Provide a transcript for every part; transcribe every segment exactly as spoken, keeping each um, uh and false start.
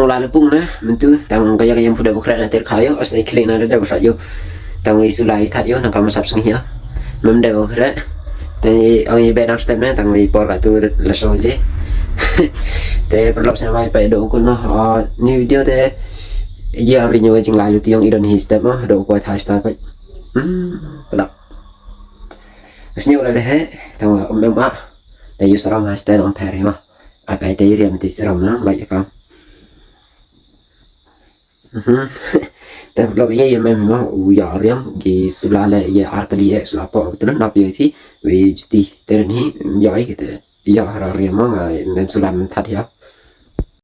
Pula lepung na mentu tang kaya kaya puda bukra na ter kayo as na klik na da bukra yo. Tang i sula i that yo nang kama sap seng yo. Mem da bukra. Tang i ang i bedang step na tang i por ka tu la so je. Te perlu sa mai pa do kun no. Ah, ni video te ya ri nyo jing lai lu tiong i don hi step no do ko thai step pa. Hmm, pula. Sini ula de he tang um em a. Te yu saram ha step on peri ma. Apa te ri am ti saram na like ka. Mhm. Te vlog ye ye mem mong u ya riam ki sula le ye artali e sula po te na pi pi wi juti te ni ya ye te ya ra riam mong mem sula mem that ya.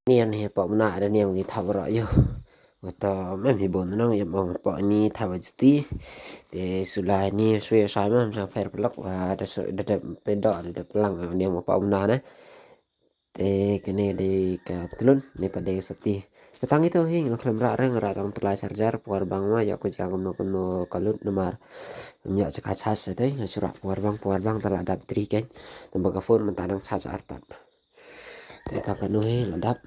Ni an he po na ada ni am ki thap ra yo. Wata mem hi bon nang ye mong po ni thap juti. Te sula ni sui sa mem sa fair vlog wa da so da da pedo da pelang ni am po na ne. Te kane dei ka ptlun ne pa dei ka sati. Ka tang ito hi nga khlem rah reng rah tang tlai charger power bank ma ya ko jang kumno kumno ka lut namar. Ym ya chaka charge sa dei nga shu rah power bank power bank ta la dap tri ken. Tang ba ka phone mynta dang charge artat. Te ta kano hi la dap.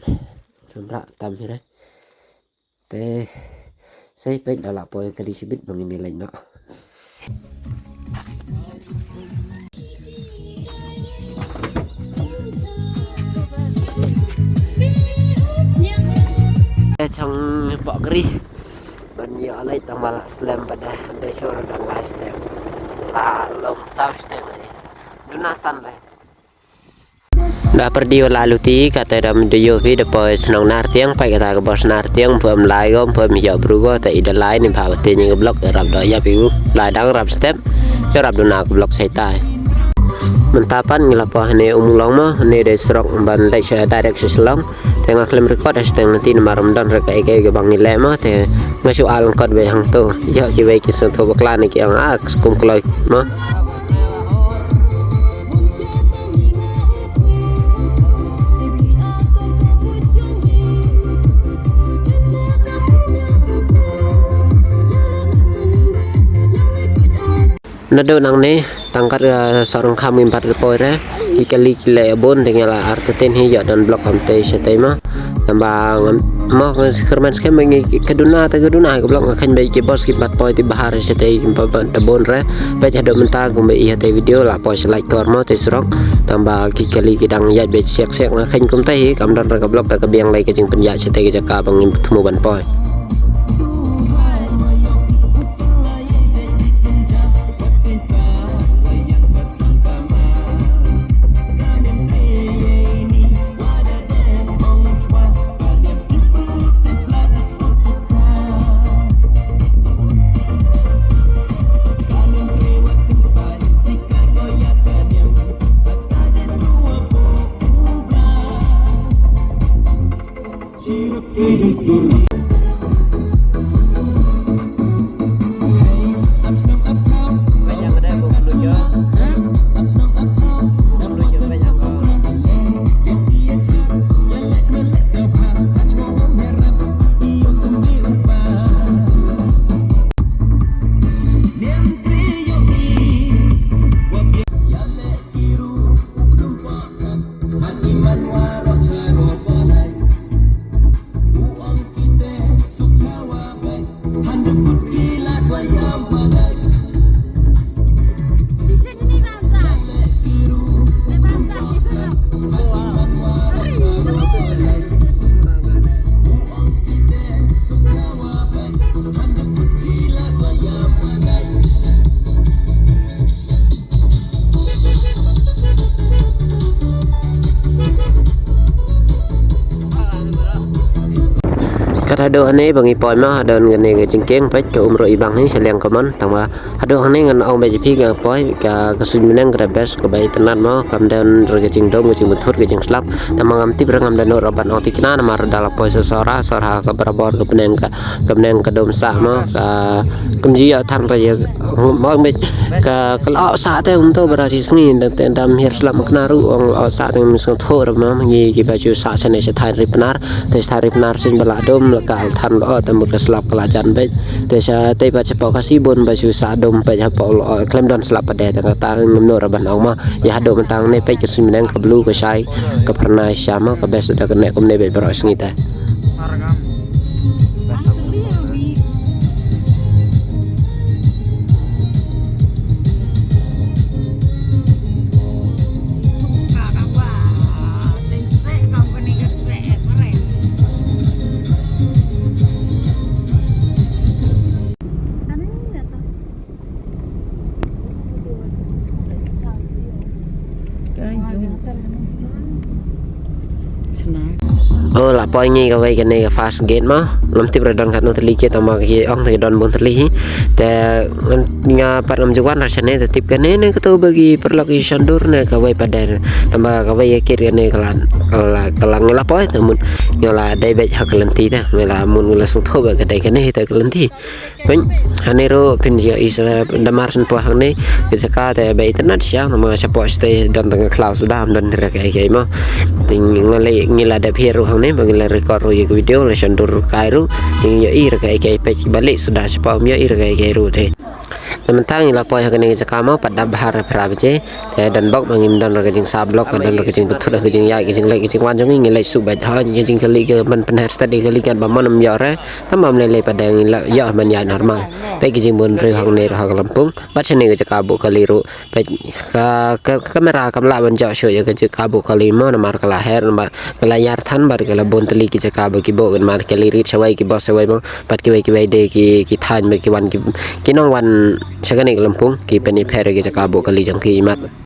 Khlem rah tam hi reng. Te sei peit da la poi kali shibit ba ngin ïa leit noh. Te chong pok kri ban ïa leit tang ba la slem ba da da shor da lai step la long saw step ni duna san lai. Da perdi wala luti kata da mdeyo phi da poi Snong Nartiang pai kata ka bos Nartiang pem lai gom pem ïa bru go ta i da lai ni pha bati ni ka blok rap do ïa pi u lai dang rap step ïa rap duna ka blok sai tai. Mynta pan ngi la poi ne um long mo ne de srok ban dai sha direct sha Shillong. Te nga khlem record hashtag nanti namar ym don re ka eke ka bang ngi le mo te nga shu al kot be hang to ïa ki wei ki sngewthuh bakla ne ki ang a kum kloi mo. Naduh nangne tang kat ka sorang kham ngim pat ka poi re ki kali ki leh bun ding ïa la artetin hi ïa don blok kam te sha te ma. Tang ba ngam mo ngan skhem man skhem ngi ka duna te ka duna ka blok nga khein ba ki bos ki pat poi ti bahar sha te ki pat da bun re. Peit haduh mynta kumba i ha te video la poi sha like kor mo te surok. Tang ba ki kali ki dang ïaid beit siak siak nga khein kum te hi kam don re ka blok da ka biang lai ka jingpynïaid sha te ka jaka ba ngim thmu ban poi. Kat haduh hangne ba ngi poi ma hadon kane ka jingkieng peit ka um ruh i bang hi sha liang ka mon tang ba haduh hangne ngan ong ba ji phi ka poi ka ka suiñ bneng ka da best ka ba itynnat mo kam don re ka jingdom ka jingmyntut ka jingslap tang ba ngam tip re ngam da noh ra ban ong thikna namar da la poi sa sora sora ka barabor ka bneng ka ka bneng ka dom sah mo ka kam ji ïa than ra ïa mo me ka ka la sah te um to bara si sngi da te dam hiar slap ma kna ru ong la sah te mi sngewthuh ra mo ngi ki ba ju sah sene sha thai ri Pnar te sha thai ri Pnar sin ba la dom la ka than lo te mut ka slap ka la jan bej te sha te ba cha pau ka si bon ba ju sah dom bej ha pau lo klem don slap pa de te ka ta ngam no ra ban ong mo ïa ha dom tang ne pej ka sim neng ka blu ka shai ka pharnai sha mo ka bes da ka ne kum ne bej bro sngi te. Oh, la poi ngi kawei kane ka first gate mo. Ngam tip ra don katno tylli gate, tangba ki ong te don bun tylli hi. Te nga pat ngam ju wan ra shane, te tip kane ne kato ba ki paralok ki shon dur ne kawei pat de. Tangba kawei ka gate kane ka la, ka la, ka la ngi la poi, te mut ngi la dei beit ha ka lynti te. Ngi la mut ngi la sngewthuh ba ka dei kane te ka lynti. Pyn, hangne ruh phin ïohi sa da mar shen poi hangne, ka jaka te ba itynnad shisha, namar shapoh shatei don tang ka khlaw suda, ym don re kaei kaei mo. Te ngi la, ngi la dep hiar ruh hangne, ba ngi la record ruh ïa ka video, la shon dur kai ruh, te ngi ïohi re kaei kaei, peit ba leh suda shapoh, ym ïohi re kaei kaei ruh te. Te mynta ngi la poi ha kane ka jaka mo, pat dap bha re phra baje. Te don bok ba ngim don re ka jingsah block, ka don re ka jingpynthut, ka jingïaid, ka jingleit, ka jingwan jong ngi, ngi leit suk beit. Ha, ngi ka jingkylli ka ban pynher stet ïa ka kali ngat ba mon ym ïoh re. Tang ba ym lei lei pat de ngi la ïoh ban ïaid normal. Peit ka jingbun briew hangne ruh ha ka lympung. Bad shane ka jaka buh kali ruh. Peit ka, ka, ka kamera kam lah ban jop shuh ïa ka jaka buh kali mo, namar ka la her, namar ka la ïar than bad ka la bun tylli ki jaka ba ki buh, namar ki leit rit shawei, ki bus shawei mo. Bad kiwei kiwei de ki, ki thaiñ ba ki wan, ki, ki nongwan sha kane ka lympung, ki pynïapher ïa ka jaka buh kali jong ki, imat.